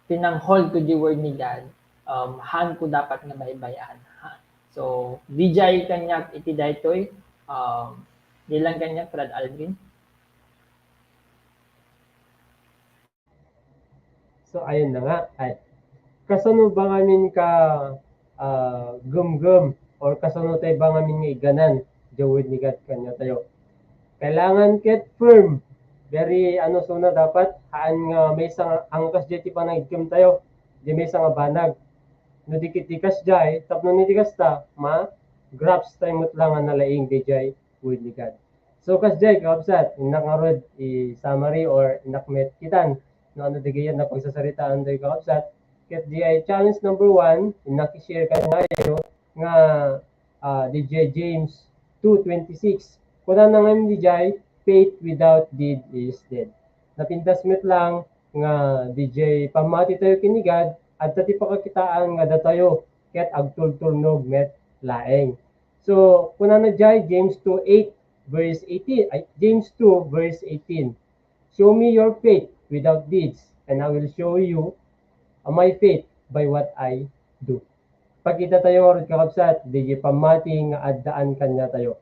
pinang-hold to the word ni God, um, haanko dapat nga baybay-an. Ha? So, D J kaniak iti daytoy, um, di lang kaniak, Brad Alvin. So, ayun na nga. Ay, kasano ba ngamin ka, ah, gumgum or kasano tayo ba ngamin nga iganan the word ni God kaniatayo? Kailangan ket firm. Very, ano, so na dapat, haan nga maysa nga, ang kasdiay ti panagigim tayo, di maysa nga banag. No di ket di kasdiay, tapno ni di kasta, ma-grasp tayo met lang nga nalaing daydiay word ni God. So, kasdiay, kakabsat, innak ngarud i-summary or innak met kitan no ano dagiti a pagsasaritaan tayo, kakabsat. Ket di ay challenge number one, innak i-share kanayo nga, ah, di James two twenty-six. Kunana ngamin di jay, "Faith without deed is dead." Napintas met lang nga di jay pammati tayo ken ni God, adda ti pakakitaan nga datayo ket agtultulnog met laeng. So, kunana jay, James two eight, verse eighteen, ay, James two, verse eighteen, "Show me your faith without deeds, and I will show you, uh, my faith by what I do." Pakita tayo ngarud, kakabsat, di pammati nga addaan kaniatayo.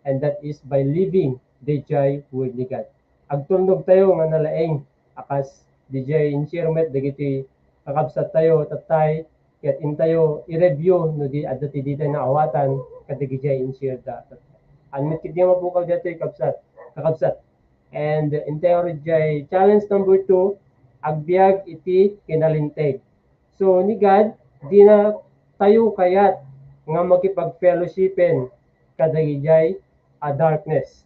And that is by living the jay word ni God. Agtulnog tayo nga nalaing, a kas di jay in-share met dagiti kakabsat tayo tattay, ket intayo i-review no di adda ti ditay naawatan kadagiti jay in-share da. Haan met ketdi a mapukaw daytoy, kabsat, kakabsat. And intayo iti challenge number two, agbiag iti kinalinteg. So, ni God, dina tayo kayat nga makipag-fellowshipen kadagiti jay a darkness.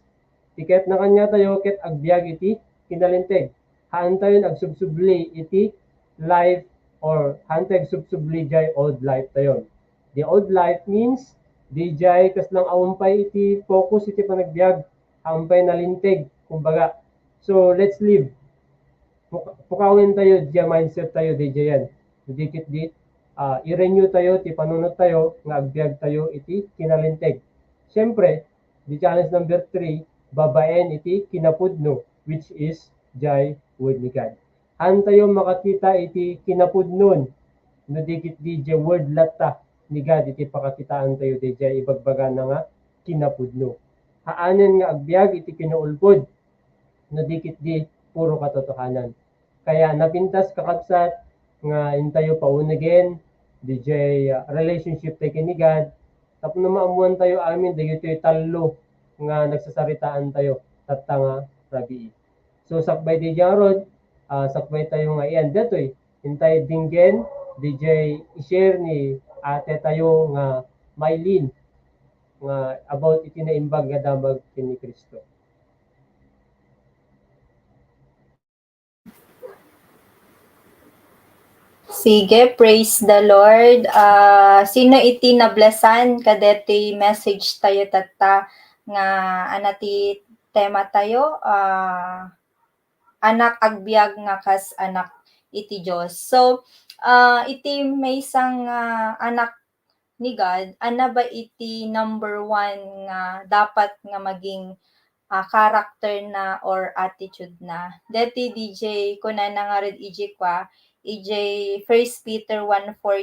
Ti kayatna kaniatayo ket agbiag iti kinalinteg. Haan tayon agsubsubli iti life, or haan tayo agsubsubli jay old life tayon. The old life means, di jay kasla awan pay iti focus iti panagbiag, haan pay nalinteg, kumbaga. So, let's live. Puk-, pukawen tayo, di mindset tayo, di jayan. Di ket di, ah, i-renew tayo ti panunot tayo nga agbiag tayo iti kinalinteg. Siyempre, di challenge number three, babaen iti kinapudno, which is jay word ni God. Haan tayo makakita iti kinapudnon no di ket di jay word latta ni God iti pakakitaan tayo di jay ibagbagana nga kinapudno. Haanen nga agbiag iti kinaulbod no di ket di puro katotohanan. Kaya napintas, kakabsat, nga intayo paunegen di jay, ah, relationship tayo ken ni God, tapno maammoan tayo amin dagitoy tallo nga nagsasaritaan tayo tatta nga rabii. So, sakbay di jay ngarud, ah, sakbay tayo nga i-end daytoy. Intayo dinggen di jay i-share ni ate tayo nga Mylene nga about iti naimbag nga damag ken ni Cristo. Sige, praise the Lord. Ah, sino iti nablesan kadetoy message tayo tatta nga ana ti tema tayo? Ah, anak agbiag nga kas anak iti Dios. So, ah, iti maysa nga anak ni God, ana ba iti number one nga dapat nga maging, ah, character na or attitude na? Deti D J, kunana ngarud ijay kua, ijay First Peter one four,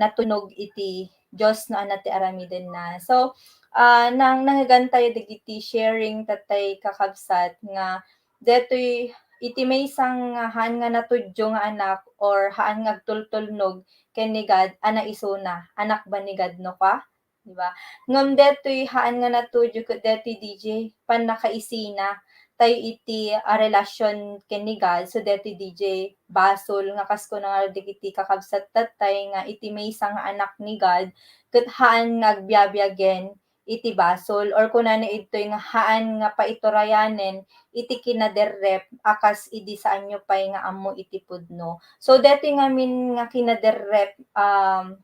natunog iti Dios no ana ti aramidenna. So, ah, nang-, nangngegan tayo dagiti sharing tattay, kakabsat, nga detoy iti maysa nga haan nga natudyo nga anak or haan nga agtultulnog ken ni God, ana isuna, anak ba ni God no kua? Di ba? Ngem detoy haan nga natudyo ket detoy D J pannakaisina tayo iti, ah, relasyon ken ni God. So, detoy D J basol nga kas kuna nga dagiti kakabsat tattay nga iti maysa nga anak ni God ket haan nga agbiabiagen iti basol, or kunana idtoy nga haan nga paiturayanen iti kinaderrep a kas idi saanyo pay nga ammo iti pudno. So, detoy ngamin nga kinaderrep, um,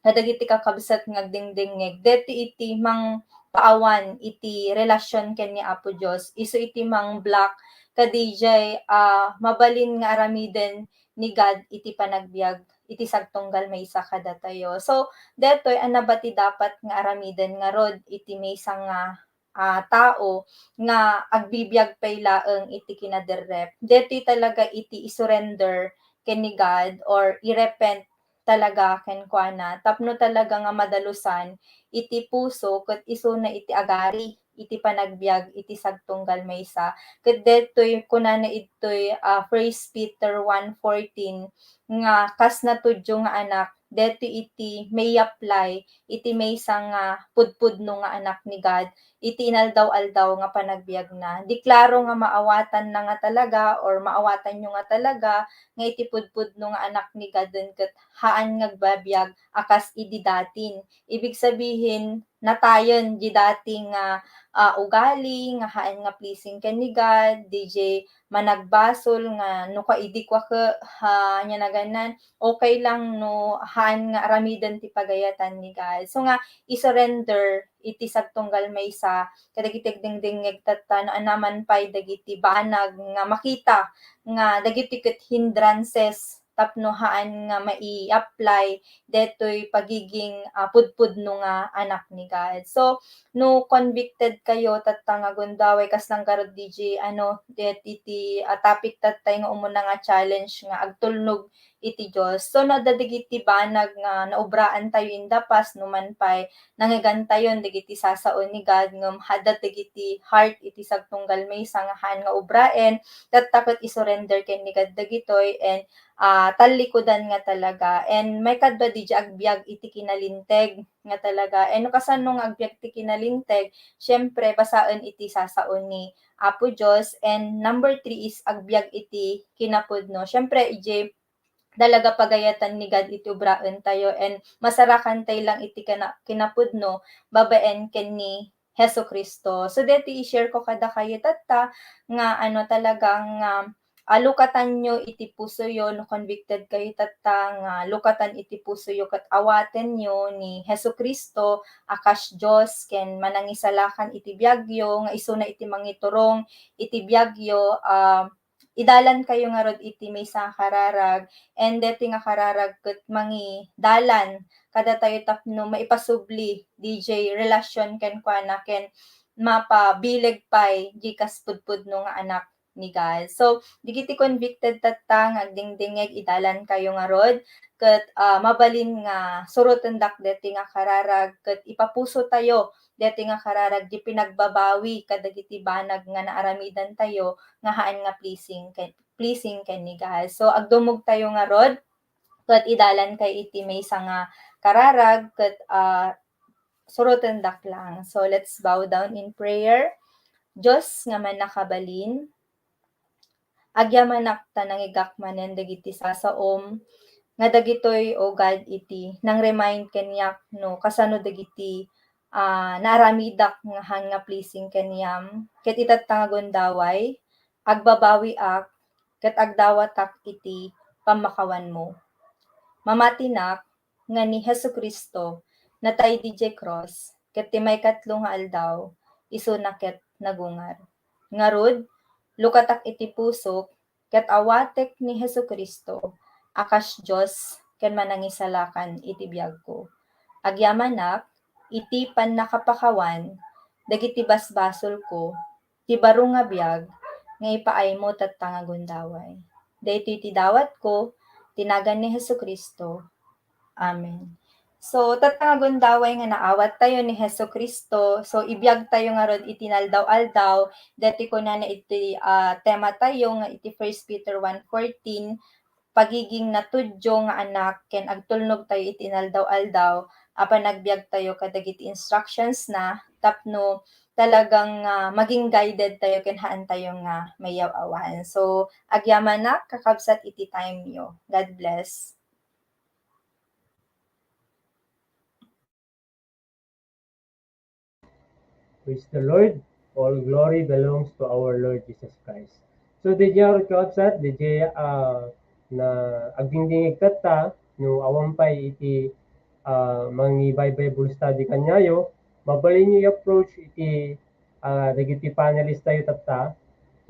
kadagiti kakabsat nga agdingdingngeg, daytoy iti mangpaawan iti relasyon ken ni Apo Dios, isu iti mang-block kadaydiay, ah, mabalin nga aramiden ni God iti panagbiag iti sagtunggal maysa kadatayo. So, daytoy a nabati dapat nga aramiden ngarud iti maysa nga ah, tao nga agbibiag pay laeng iti kinaderrep. Daytoy talaga iti isurrender ken ni God or irepent talaga kenkuana tapno talaga nga madalusan iti puso ket isuna iti agari iti panagbiag iti sagtunggal maysa. Ket daytoy kunana idtoy, ah, First Peter one fourteen nga kas natudyo nga anak, daytoy iti maiapply iti maysa nga pudpudno nga anak ni God, iti inaldaw-aldaw nga panagbiagna. Di klaro nga maawatanna nga talaga or maawatanyo nga talaga nga iti pudpudno nga anak ni God ket haan nga agbabiag a kas idi datin. Ibig sabihin, natayen di dati nga, ah, ugali nga haan nga pleasing ken ni God, di jay managbasol nga no kua idi kua ke, ha, ania naganna, okay lang no haan nga aramiden ti pagayatan ni God. So nga, isurrender iti sagtunggal maysa kadagiti agdingdingngeg tatta no anaman pay dagiti banag nga makita nga dagiti ket hindrances tapno haan nga mai-apply detoy pagiging, ah, pudpudno nga anak ni God. So, no convicted kayo tatta nga gundaway, kas lang garud D J, ano, deti ti, ah, topic tattay nga umuna nga challenge nga agtulnog iti Dios. So, no adda dagiti banag nga naobraan tayo in the past, no man pay nangegantayon dagiti sasao ni God, ngem adda dagiti heart iti sagtunggal maysa nga haan nga obraen, tatta ket isurrender ken ni God dagitoy, and, ah, tallikudan nga talaga. And maikadua, di jay agbiag iti kinalinteg nga talaga. And no kasano nga agbiag ti kinalinteg, siyempre, basaen iti sasao ni Apo Dios. And number three is agbiag iti kinapudno. Siyempre, idiay talaga pagayatan ni God iti obraen tayo, and masarakan tayo lang iti kana-, kinapudno babaen ken ni Jesu-Cristo. So, deti i-share ko kadakayo tatta nga, ano, talagang, ah, ah, lukatanyo iti pusoyo no convicted kayo tatta nga lukatan iti pusoyo ket awatenyo ni Jesu-Cristo a kas Dios ken Manangisalakan iti biagyo, nga isuna iti mangiturong iti biagyo, ah, idalan kayo ngarud iti maysa nga kararag, and deti nga kararag ket mangidalan kadatayo tapno maipasubli D J relasyon kenkuana ken mapabileg pay di kas pudpudno nga anak ni God. So, dagiti convicted tatta nga agdingdingngeg, idalan kayo ngarud ket, ah, mabalin nga surotendak deti nga kararag ket ipapuso tayo deti nga kararag di pinagbabawi kadagiti banag nga naaramidan tayo nga haan nga pleasing ken, pleasing ken ni God. So, agdumog tayo ngarud ket idalan kay iti maysa nga kararag ket, ah, surotendak lang. So, let's bow down in prayer. Dios nga mannakabalin, agyamanak ta nangigak manen dagiti sasaom nga dagitoy, O God, iti nang-remind kaniak no kasano dagiti, ah, naaramidak nga haan nga pleasing kaniam. Ket itatta nga gundaway, agbabawiak ket agdawatak iti pammakawanmo. Mamatinak nga ni Jesu-Cristo natay idiay krus, ket ti maikatlo nga aldaw, isuna ket nagungar. Ngarud, lukatak iti pusok, ket awatek ni Jesu-Cristo a kas Dios ken Manangisalakan iti biagko. Agyamanak iti pannakapakawan dagiti basbasolko, ti baro nga biag nga ipaaymo tatta nga gundaway. Daytoy ti dawatko, ti nagan ni Jesu-Cristo. Amen. So, tatta nga gundaway nga naawat tayo ni Jesu-Cristo, so, ibiag tayo ngarud iti naldaw-aldaw, dati kunana iti, ah, tema tayo nga iti First Peter one fourteen, pagiging natudyo nga anak ken agtulnog tayo iti inaldaw-aldaw a panagbiag tayo kadagiti instructions na tapno talagang, ah, maging guided tayo ken haan tayo nga mayaw-awan. So, agyamanak, kakabsat, iti time yo. God bless. Praise the Lord. All glory belongs to our Lord Jesus Christ. So, diay ngarud, kakabsat, diay, ah, na agdingdingngeg tatta, no awan pay iti ah, mangi-Bible study kaniayo, mabalinyo i-approach iti, ah, dagiti panelist tayo tatta.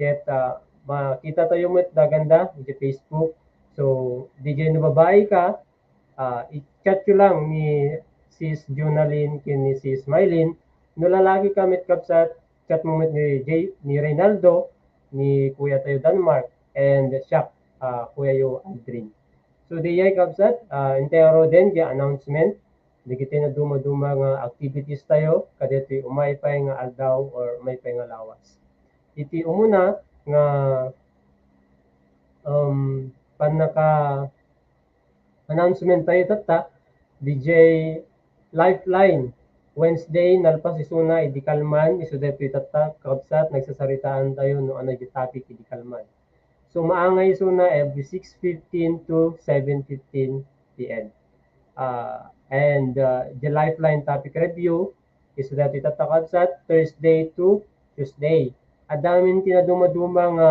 Ket, ah, makita tayo met daganda iti Facebook. So, diay no babai ka, ah, i-chat yo lang ni Sis Jonalyn ken ni Sis Mylene. No lalaki ka met, kabsat, chat mo met ni Jay, ni Reynaldo, ni Kuya tayo Denmark, and siak, ah, Kuya yo Aldrin. So, diay, kabsat, ah, intay ngaruden diay announcement dagiti nadumaduma nga activities tayo kadaytoy umay pay nga aldaw or umay pay nga lawas. Iti umuna nga, um, pannaka-announcement tayo tatta, diay Lifeline, Wednesday, nalpas isuna idi kalman, isu daytoy tatta, kabsat, nagsasaritaan tayo no ania diay topic idi kalman. So, maangay isuna every six fifteen to seven fifteen P M. Ah, and, ah, the Lifeline topic review, isu daytoy tatta, kabsat, Thursday to Tuesday. Adda ngamin ti nadumaduma nga,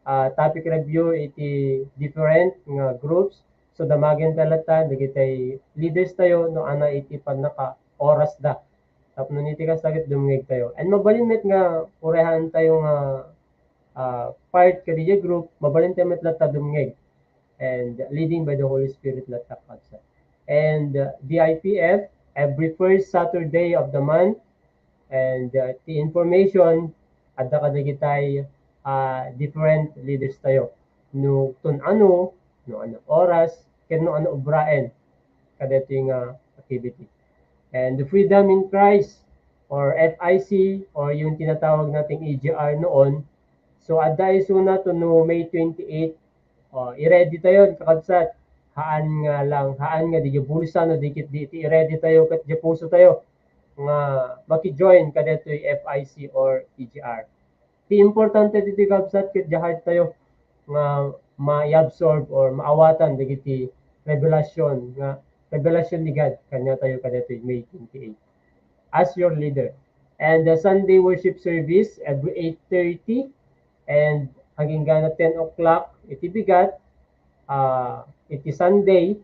ah, topic review iti different nga groups. So, damagen tayo latta dagiti leaders tayo no ania iti pannaka-oras da. Tapno iti kasta ket dumngeg tayo. And mabalin met nga uray haan tayo nga, ah, part kadi group, mabalin tayo met latta dumngeg. And leading by the Holy Spirit latta, kabsat. And, uh, D I P F, every first Saturday of the month. And, uh, the information, adda kadagitay, uh, different leaders tayo. No, tun ano, no ania oras, ken no ania ubraen, kadaytoy nga activity. And the Freedom in Christ, or F I C, or yung tinatawag nating A G R noon. So, adda isuna to no May twenty-eight, Oh, i-ready tayo, kakabsat. Haan nga lang, haan nga diay bulsa no di ket di iti i-ready tayo ket diay puso tayo nga maki-join kadaytoy F I C or E G R. Ti importante ditoy, kabsat, ket diay heart tayo nga ma-absorb or maawatan dagiti revelation nga revelation ni God kaniatayo kadaytoy May twenty-eight as your leader. And the Sunday worship service every eight thirty and hanggang ten o'clock iti bigat, ah, iti Sunday,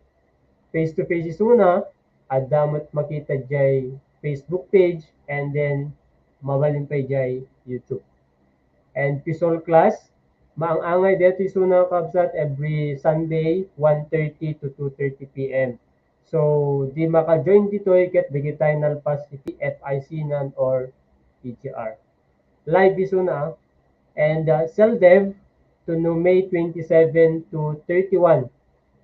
face to face isuna, adda met makita diay Facebook page, and then mabalin pay diay YouTube. And P SOL class, maang-angay daytoy isuna, kabsat, every Sunday, one thirty to two thirty P M. So, di maka-join ditoy ket dagitay nalpas iti F I C nan or E G R. Live isuna, and, uh, CELDEV to no May twenty-seven to thirty-one.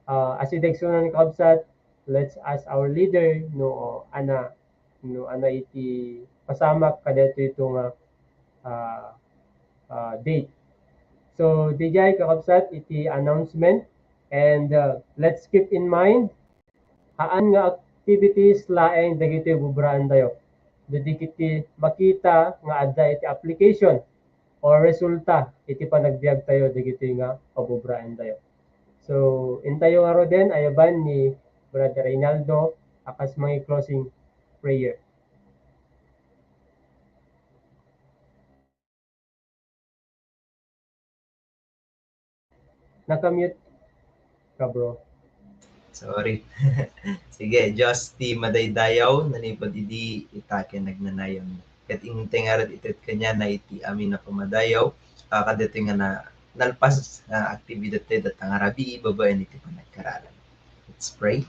Uh, asideg isuna, kabsat, let's ask our leader no ania, no ania iti pasamak kadaytoy ito nga, ah, ah, date. So, diay, kakabsat, iti announcement. And, uh, let's keep in mind, haan nga activities laeng dagiti bubraan tayo. Dagiti makita nga adda iti application or resulta iti panagbiag tayo dagiti nga pabubraan tayo. So, intayo ngaruden, ayaban ni Brother Reynaldo a kas mangi-closing prayer. Naka-mute ka, bro. Sorry. Sige, Dios ti madaydayaw, nanipud idi ita ken nagnanayon. Ket intay ngarud ited kaniana iti amin a pamadayaw, ah, kadaytoy nga na-, nalpas nga aktibidad tayo dayta nga rabii babaen iti panagkararag. Let's pray.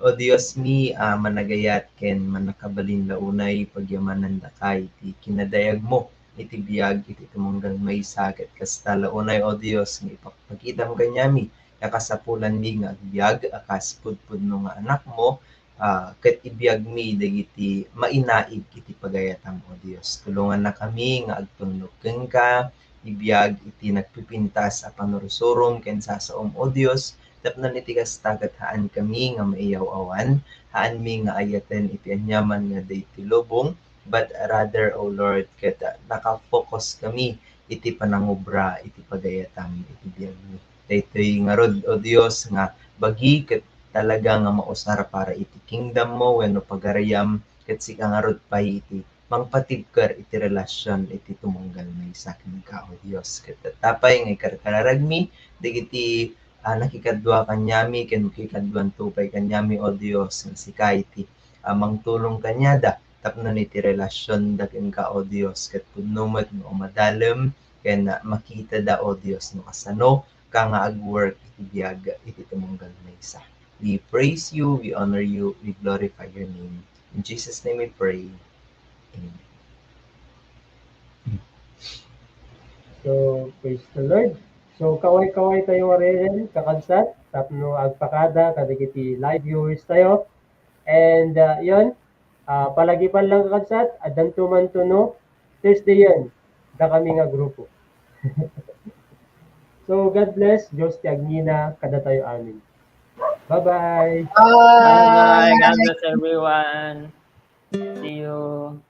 O Dios mi a managayat ken mannakabalin, la unay pagyamanan daka iti kinadayagmo iti biag iti tumunggal maysa, ket kasta la unay, O Dios, nga ipakpakitam kaniami nga kasapulanmi nga agbiag a kas pudpudno nga anakmo, ah, ket ibiagmi dagiti mainaig iti pagayatam, O Dios. Tulongannakami nga agtulnog kenka, ibiag iti nagpipintas a panurusurom ken sasaom, O Dios, tapno iti kasta ket haankami nga maiyaw-awan, haanmi nga ayaten iti aniaman nga daytoy lubong, but rather, O Lord, ket nakafocus kami iti panangubra iti pagayatam iti biagmi. Daytoy ngarud, O Dios, nga bagi ket talaga nga mausar para iti kingdom mo wenno pagariam, ket sika ngarud pay iti mangpatibker iti relasyon iti tumunggal maysa kenka, O Dios. Ket dayta pay nga ikarkararagmi dagiti, ah, nakikadua kaniami ken makikaduanto pay kaniami, O Dios, nga sika iti, ah, mangtulong kaniada tapno iti relasionda kenka, O Dios, ket pudno met nga umadalem ken, ah, makitada, O Dios, no kasano ka nga agwork iti biag iti tumunggal maysa. We praise you, we honor you, we glorify your name. In Jesus' name we pray. Amen. So, praise the Lord. So, kaway-kaway tayo ngaruden, kakabsat, tapno agpakada kadagiti live viewers tayo. And, uh, yun, uh, palagipan lang, kakabsat, addanto man to, no? Thursday yun, da kami nga grupo. So, God bless, Dios ti agnina kadatayo amin. Bye-bye. Bye. God bless everyone. See you.